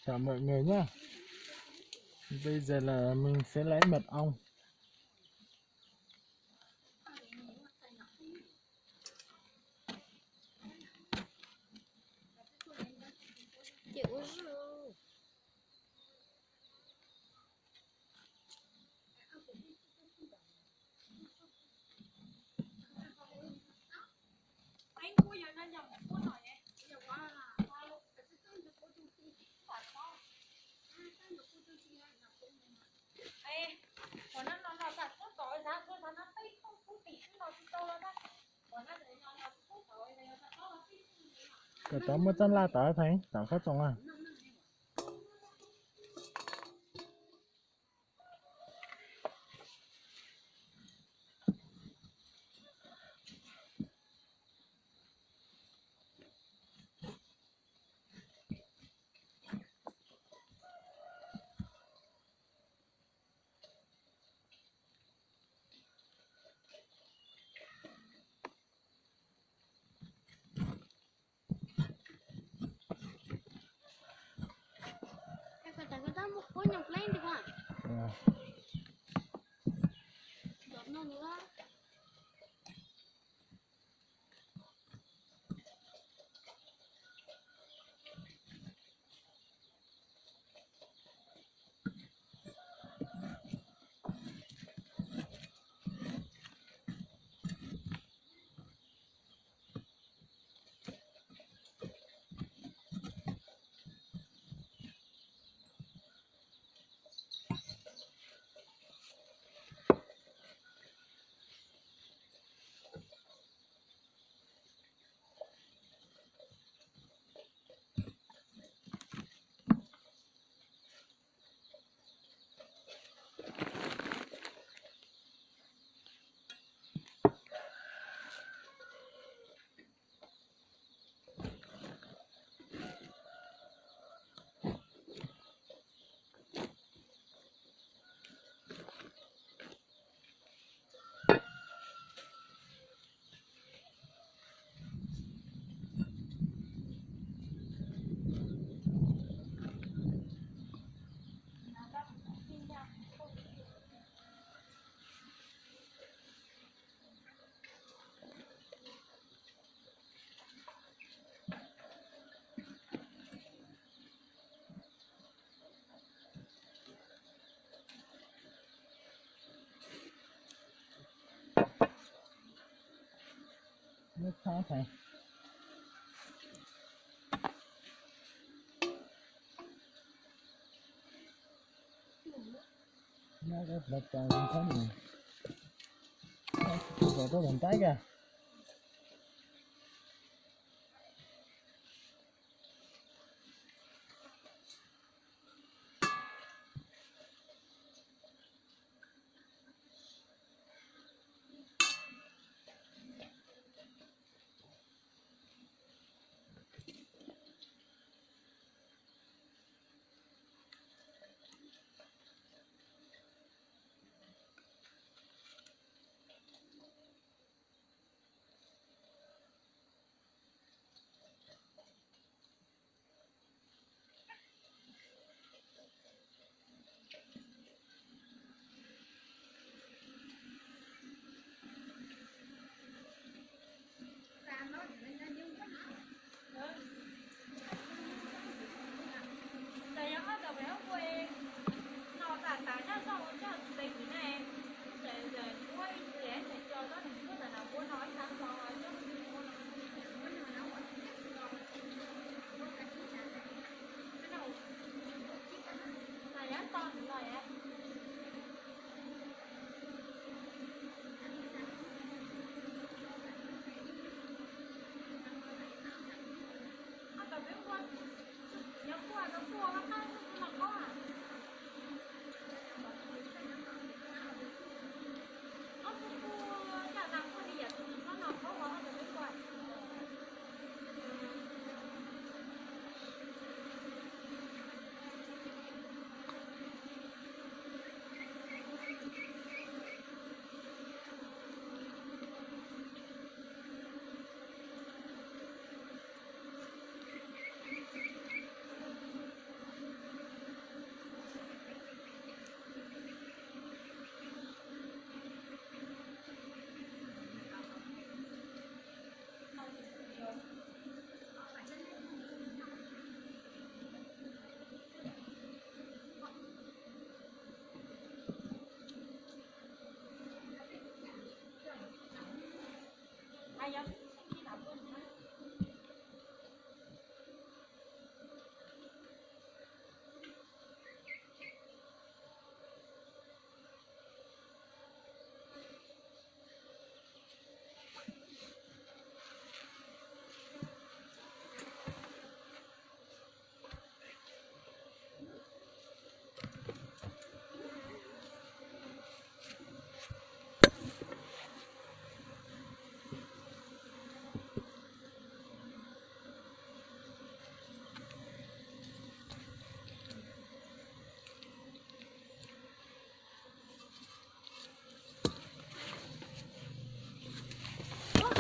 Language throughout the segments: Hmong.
Chào mọi người nhá. Bây giờ là mình sẽ lấy mật ong. Kom tov muaj txoj laj tod theej, tov khaub txoos a.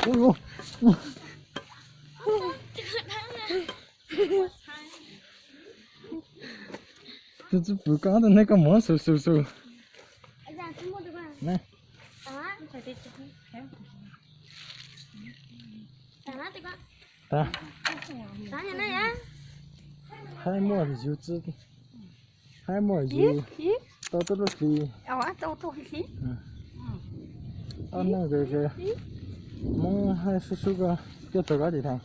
Tus tub pwv koj tus neb koj muab xus xus xus. Tas. Haib muaj yus txwj, haib muaj yus tau tuaj lub hli. Ob neeg ces Hmoob haib sub sub koj, coj tau koj tim thaj.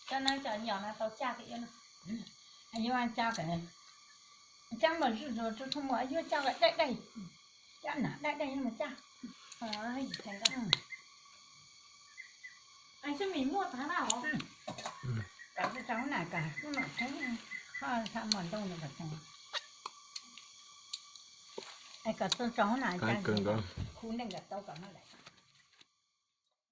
Cov no cov nyom no tau caj tiag no. Yuav caj, caj mas zuj zus, tsis tau muaj, yuav caj daim daim, caj nam daim daim mas caj. Xab mis muaj tag na os. Kom txog hauv na, kom kuv mam theeb, ho xa mos ntoo no kom txog. Kom txog hauv na, khub neej kom tau kom no lawm.